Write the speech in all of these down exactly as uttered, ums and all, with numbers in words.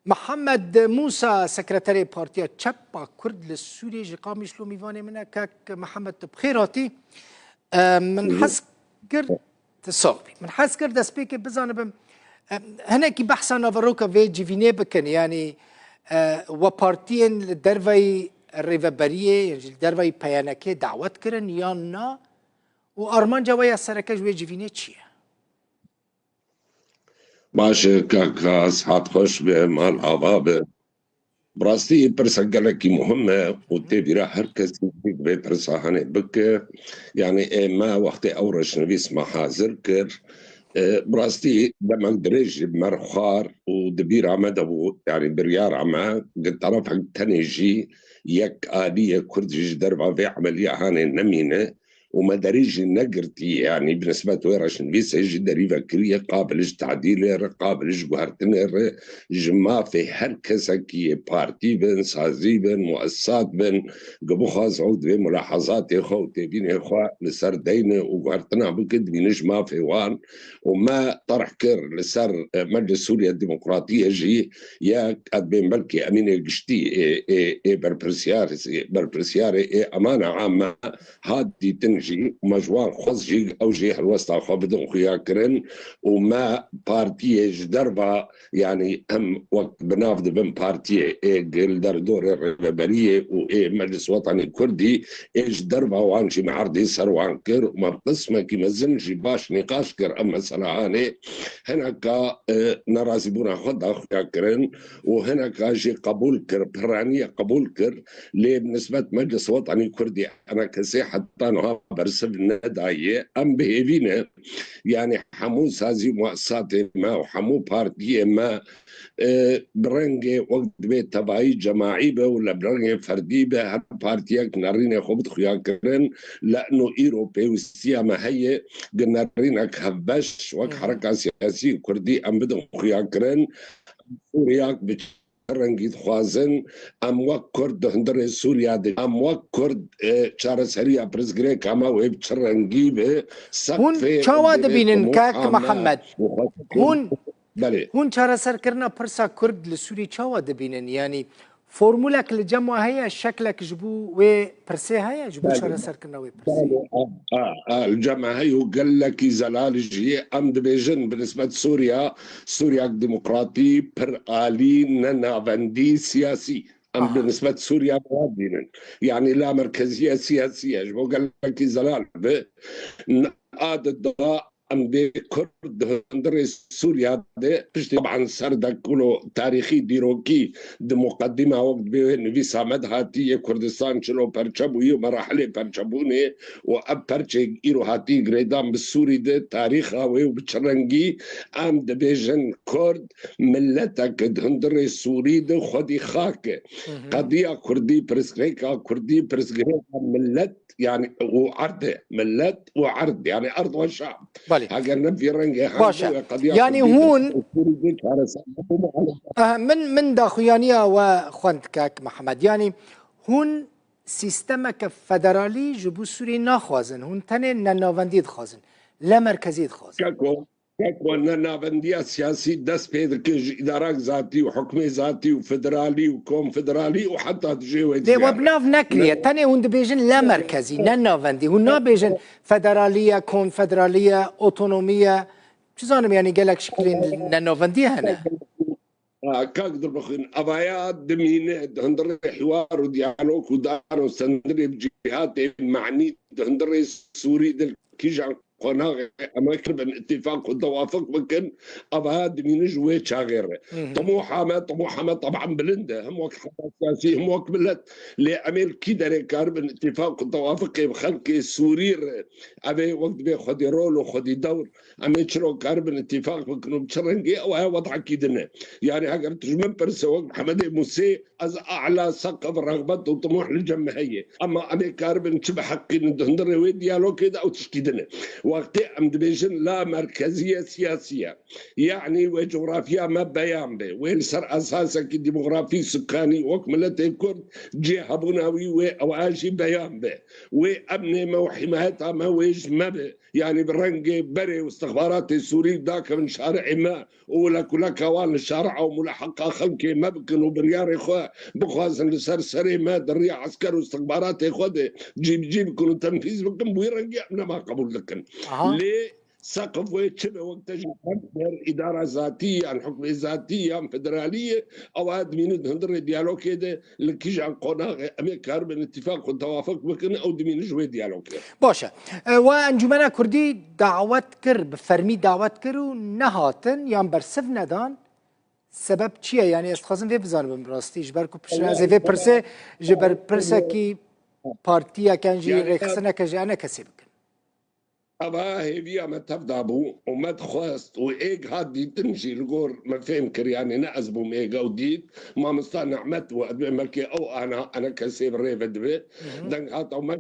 Mihemed Mûsa, sekreterê Partiya Çep a Kurd li Sûriyê, ji Qamişlo mîvanê min e. Kek Mihemed, tu bi xêr hatî. E, min hez kir, tu sax bî. Min hez kir destpêkê bizanibim, e, hinekî behsa naveroka vê civînê bikin. Yanî, e, we partiyên li derveyî rêveberiyê, li derveyî P Y N K dawet kirin yan na? Û armanca we ya sereke ji wê civînê çi ye? Baş e, kaka, sihet xweş be, mal ava be. Bi rastî pirsa gelekî muhim e û tê bîra her kesî vê pirsa hanê bike. Yanî ê me wextê ew reşnivîs me hazir kir. E, bi rastî demek dirêj ji me re xwar û di bîra me de bû, yanî biryara me, di terefek tenê jî yek aliyê Kurd jî ji derva vê emeliya hanê nemîne. û me derî jî negirtî, yanî bi nisbet wê reşnivîsê jî derî vekiriye, qabil ji tadîlê re, qabil ji guhertinê re, ji mafê her kesekî yê partî bin, sazî bin, muessisat bin, ku bixwaz ew divê mulahazatê xwe û têbînê xwe li ser deyne û guhertina bike, dibîne ji mafê wan û me terh kir li ser, e, Meclis Sûriye Demokratiyê jî yek, ez bên belkî emînê giştî ê, ê, ê berpirsiyar, berpirsiyarê ê emana ame hat dîtin jî, me ji wan xwest jî ew jî helwesta xwe bidin xuyakirin û me partiyê ji derva, yanî em wek bi nav dibin partiyê ê gel derdorê rêveberiyê û ê Meclis Wetanî Kurdî ê ji derva wan jî me erdî ser wan kir û me bi qismekî mezin jî baş nîqaş kir em meselehanê. Hineka, e, nerazîbûna xwe da xuyakirin û hineka jî qebûl kir, piraniye qebûl kir. Lê bi nisbet Meclis Wetanî Kurdî M K S'ê heta niha bersiv nedaye. Em bi hêvî ne, yanî hemû sazî û muessisatê me û hemû partiyê me, e, bi rengê wek divê tevayî cemaî be û le bi rengê ferdî be, her partiyek nerînê xwe bide xuyakirin. Li ino îro pêwistiya me heye, gi nerînek hevbeş wek Hmm. hereka siyasî kurdî em bidin xuyakirin. Sûriyak bi rengî dixwazin, em wek Kurd di hundirê Sûriya de, em wek Kurd, e, çareseriya pirsgirêka me wê bi çi rengî be, Hûn seqfê çawa em dê dibînin, temû kak ame Mihemed? û xwe Hûn, Belê. hûn çareserkirina pirsa Kurd li Sûrî çawa dibînin? Yanî formulek li cem we heye, şeklek ji bo wê pirsê heye, ji bo Belê. çareserkirina wê pirsê? Belê, a, a, a, li cem me heye û gelekî zelal jî em dibêjin bi nisbet Sûriya, Sûriyak demokratî, pir alî, ne navendî, siyasî. Em Aha. bi nisbet Sûriya bi wan dînin. Yanî la merkeziye siyasî ye. Ji bo gelekî zelal bi, n-, a di da em dê Kurd di hundirê Sûriya de piştî taban serdek wilo tarîxî dîrokî di muqedîma wek dibê wê nivîsa me de hatî yê Kurdistan çilo perçe bûyî û merahilê perçebûnê û ev perçê îro hatî girêdan bi Sûrî de tarîxa wê û bi çi rengî em dibêjin Kurd miletek di hundirê Sûrî de xwedî xak e. Hı hı. Qediya Kurdî, pirsgirêka Kurdî, pirsgirêka milet, yanî û erd e. Milet û erd, yanî erd ve şam. Belê. Heger ne vî rengê Baş e. hemû qediya Yanî Kurdî hûn, Sûrî de çareser bû. Aha, min, min daxuyaniya we xwend, kak Mihemed. Yanî hûn sîstemeke federalî ji bo Sûriyê naxwazin. Hûn tenê nenavendî dixwazin. Lemerkezî dixwazin. Keko, keko nenavendiya siyasî dest pê dike ji îdarak zatî û hukmê zatî û federalî û konfederalî û heta dijê wê Lê we bi nav nekiriye. Ne- Tenê hûn dibêjin lemerkezî, ne navendî. Hûn nabêjin federalî ye, konfederalî ye, otonomî ye. Çi zanim, yanî gelek şiklên nenavendî hene. Ha, kak Dilbixwîn, evaya dimîne di hundirê hiwar û diyalog û dan û sendirê bi cîhatê manî di hundirê Sûrî de kîjan qonaxê em ê kiribin îtîfaq û tewafiq bikin, evaya dimîne ji wê çaxê re. Hı hı. Timoha me, timoha me teban bilind e, him wek heta siyasî, him wek milet. Lê em ê li kî derê karibin îtîfaq û tewafiqê bi xelkê Sûrî re? Ev ê wek dibê xwedî rol û xwedî dewr. Em ê çiro karibin îtîfaq bikin û bi çi rengî, ew heye wedekî din e. Yanî heger tu ji min pirse wek Mihemedê Mûsê, ez a'la seqef rexbet û timoh li cem min heye. Ema em ê karibin çi biheqînin di hundirê wê diyalogê de, ew tiştî din e. Wextê em dibêjin la merkeziye siyasiye, yanî wê coğrafya me beyan be, wê li ser esasekî demografî, sukanî, wek miletê Kurd cihebûna wî wê ewa jî beyan be, wê emnê me û himayeta me wê ji me be, yanî bi rengê berê û istixbaratê Sûrî dakevin şari'ê me û lekuleka wan li şari'a û muleheqa xelkê me bikin û biryarê xwe bixwazin li ser serê me di riya esker û istixbaratê xwe de cîbicî bikin û tenfîz bikin, bi wî rengî em nema qebûl dikin. Aha. Lê seqif wê çi be, wek te jî der îdara zatî yan hukmê zatî yan federalî ye, ewa dimînin di hundirê diyalogê de li kîjan qonaxê em ê karibin îtîfaq û tewafuk bikin, ew dimînin ji wê diyalogê. Baş e. E, we Encûmena Kurdî dawet kir, bi fermî dawet kir û nehatin yan bersiv nedan. Sebeb çi ye? Yanî ez dixwazim vê bizanibim rastî. Ji ber ku piştre ez ê vê pirsê ji ber pirsekî partiyeke jî, yanî, rêxistineke ji enekesê bikim. Eva hêviya me tev dabû û me dixwest û êg hat dîtin jî li gor me fêm kir, yanî ne ez bûm êg ew dît, mamosta Nehmet û ez dibêm belkê ew ana enekesê bi rê ve dibe. Hı hı. Deng hat ew me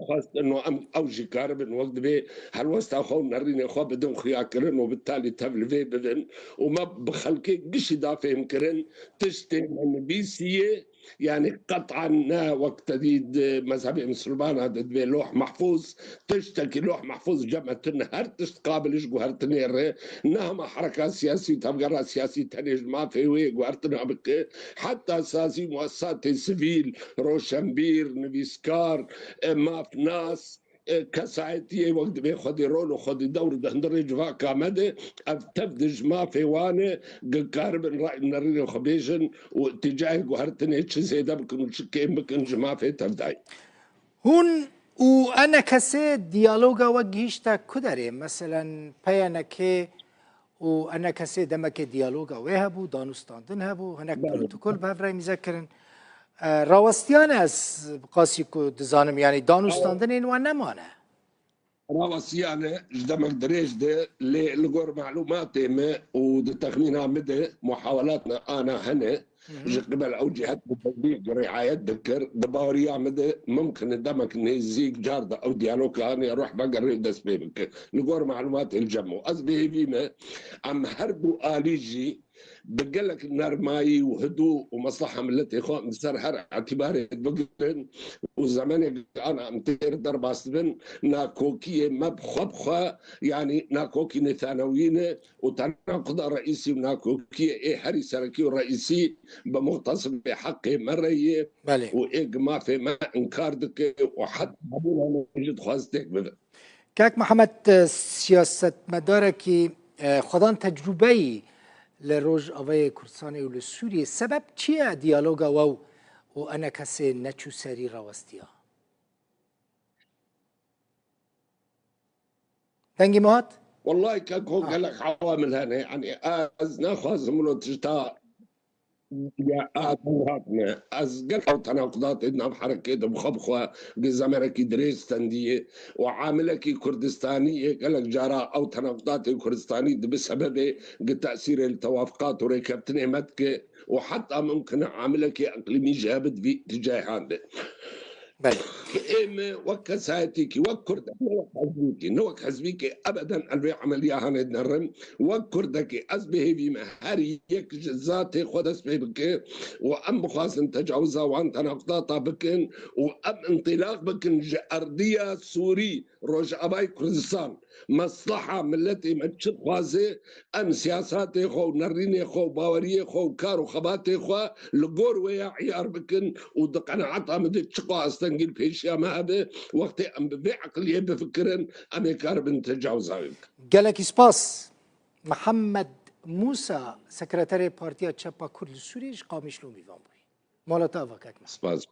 xwest ino em ew jî karibin wek dibê helwesta xwe û nerînê xwe bidin xuyakirin û bi talî tev li vê bibin û me bi xelkê gişî da fêm kirin tiştê me nivîsiye. Yanî qet'an ne wek te dî di mezhebê misilmana de dibê loh mehfûz, tiştekî loh mehfûz cem me tune, her tişt qabil ji guhertinê re, ne hema hereka siyasî û tevgera siyasî tenê ji mafê wê guhertina bike, heta sazî muessesatê sivîl, roşenbîr, nivîskar, e, mafnas, e, kesayetiyê wek dibê xwedî rol û xwedî dewr di hundirê civaka me de, ev tev di ji mafê wan e, gi karibin ra'y û nerînê xwe bêjin û îtîcayê guhertinê çi zêde bikin û çi kêm bikin ji mafê tevdayî. Hûn û enekesê diyaloga we gihîşte ku derê? Meselen, P Y N K û enekesê demekê diyaloga wê hebû, danûstandin hebû, hinek Belê. protokol bi hev re îmze kirin. E, rawestiya ne ez bi qasî ku dizanim, yanî danûstandinên wan nemane. Rawestiya ne ji demek dirêj de, lê li gor malûmatê me û di texmîna min de muhawelat ne ana hene, Hı hı. ji qibel ew cihet bi dewrî riayet dikir, di baweriya min de mimkin e demek nêzîk car de ew diyaloga hene ruh vegerê û dest pê bike. Li gor malûmatê li cem û ez bi hêvî me em her du alî jî bi gelek nermayî û hidû û mesleha miletê xwe em li ser her îtîbarê bigirin û zemenê ana em têr derbas dibin, nakokiyê me bi xwe bi xwe, yanî nakokî Netanewî ne û tenaquda reîsî û nakokiyê ê herî serekî û reîsî bi muxtesibê heqê me re ye Belê. û ê gi mafê me inkar dike û heta hebûna me jî dixwaz têk bibe. Kak Mihemed, e, siyasetmedarekî, e, xwedan tecrûbeyî li Rojavayê Kurdistanê û li Sûriyê, sebeb çi ye diyaloga we û enekesê neçû serî rawestiya? Dengê me hat? Wellahî keko, Ah. gelek hewamil hene. Yanî ez naxwazim wilo tişta Ya, a, hatine. Ez gelek ew tenaqudatê di nav herekê de bi xwe bi xwe bi zemenekî dirêj stendiye û amilekî Kurdistanî ye. Gelek cara ew tenaqudatê Kurdistanî dibe sebebê gi tesîrê li tewafiqat û rêkeftinê me dike û heta mimkin e amilekî eqlîmî jî hebe di vî îtîcayê han de. Belê. Ê me wek kesayetîkî, wek Kurdekî, ne wek hezbîkî, ne wek hezbîkî ebeden el vê emeliya hanê dinerin. Wek Kurdekî ez bi hêvî me her yek ji zatê xwe dest pê bike û em bixwazin tecawiza wan tenaqdata bikin û em întilaq bikin ji erdiya Sûrî, Rojavayê Kurdistan. Mesleha miletê me çi dixwaze, em siyasatê xwe û nerînê xwe û baweriyê xwe û kar û xebatê xwe li gor wê ya îyar bikin û di qenaeta min de çiqa astengî li pêşiya me hebe, wextê em bi vê eqiliyê bifikirin, em ê karibin tecawiza wê bikin. Gelekî spas. Mihemed Mûsa, sekreterê Partiya Çepa Kurd li Sûriyê ji Qamişlo mîvan bûyî. Mala te ava kek Mihemed. Spas.